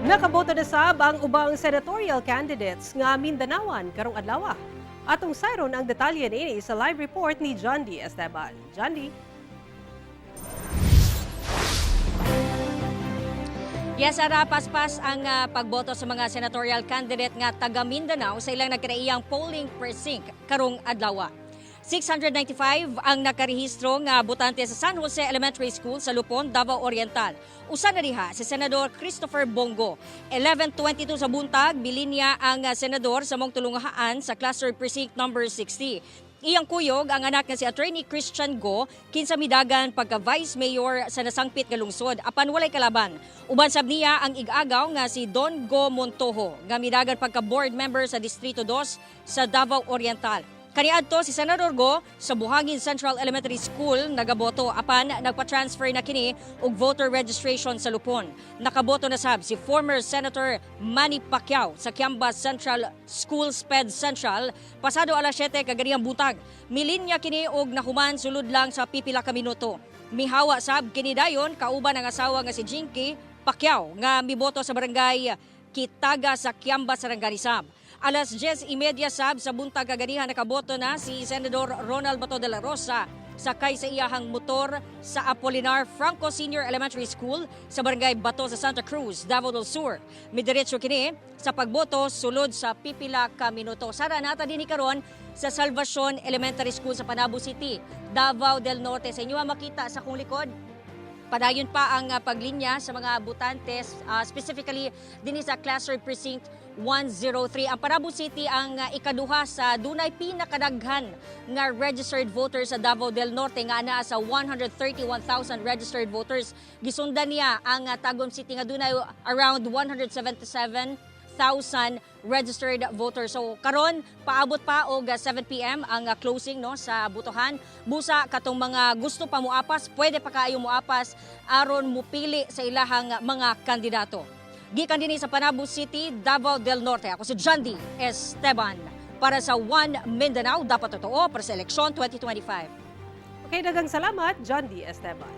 Nakaboto na sab ang ubang senatorial candidates nga Mindanaoan karong adlaw. Atong sayron ang detalye niini sa live report ni John D. Esteban. John D. Yes, ara, paspas ang pagboto sa mga senatorial candidate nga taga Mindanao sa ilang nagkanaiyang polling precinct karong adlaw. 695 ang nakarehistro nga botante sa San Jose Elementary School sa Lupon, Davao Oriental. Usa na diha si Senador Christopher Bong Go. 11:22 sa buntag, bilinya ang senador sa maong tulungahaan sa cluster precinct number 60. Iyang kuyog ang anak nga si Attorney Christian Go, kinsa midagan pagka vice mayor sa nasangpit nga lungsod apan walay kalaban. Uban sab niya ang ig-agaw nga si Don Go Montojo nga midagan pagka board member sa Distrito 2 sa Davao Oriental. Kaniadto si Senador Go sa Buhangin Central Elementary School nagaboto apan nagpa-transfer na kini og voter registration sa Lupon. Nakaboto na sab si former Senator Manny Pacquiao sa Kiamba Central School Sped Central pasado alas 7 kaganihang buntag. Milinya kini og nahuman sulod lang sa pipila ka minuto. Mihawa sab kini dayon kauban ang asawa nga si Jinky Pacquiao nga miboto sa barangay Kitaga sa Kiamba, Sarangani sab. Alas 10:30 sab sa buntag kaganiha, nakaboto na si Senador Ronald Bato de la Rosa sakay sa iyahang motor sa Apolinar Franco Senior Elementary School sa Barangay Bato sa Santa Cruz, Davao del Sur. Midiretso kini sa pagboto sulod sa pipila ka minuto. Sara nata dinhi karon sa Salvacion Elementary School sa Panabo City, Davao del Norte. Sa inyo makita sa akong likod, padayon pa ang paglinya sa mga botantes, specifically dinhi sa Cluster Precinct 103. Ang Panabo City ang ikaduha sa dunay pinakadaghan nga registered voters sa Davao del Norte nga anaa sa 131,000 registered voters. Gisundan niya ang Tagum City nga dunay around 177,000 registered voters. So karon paabot pa og 7 PM ang closing, no, sa botohan. Busa katong mga gusto pa muapas, pwede pa kaayo muapas aron mupili sa ilahang mga kandidato. Gikan dinhi sa Panabo City, Davao del Norte. Ako si John D. Esteban para sa One Mindanao, dapat totoo para sa eleksyon 2025. Okay, daghang salamat, John D. Esteban.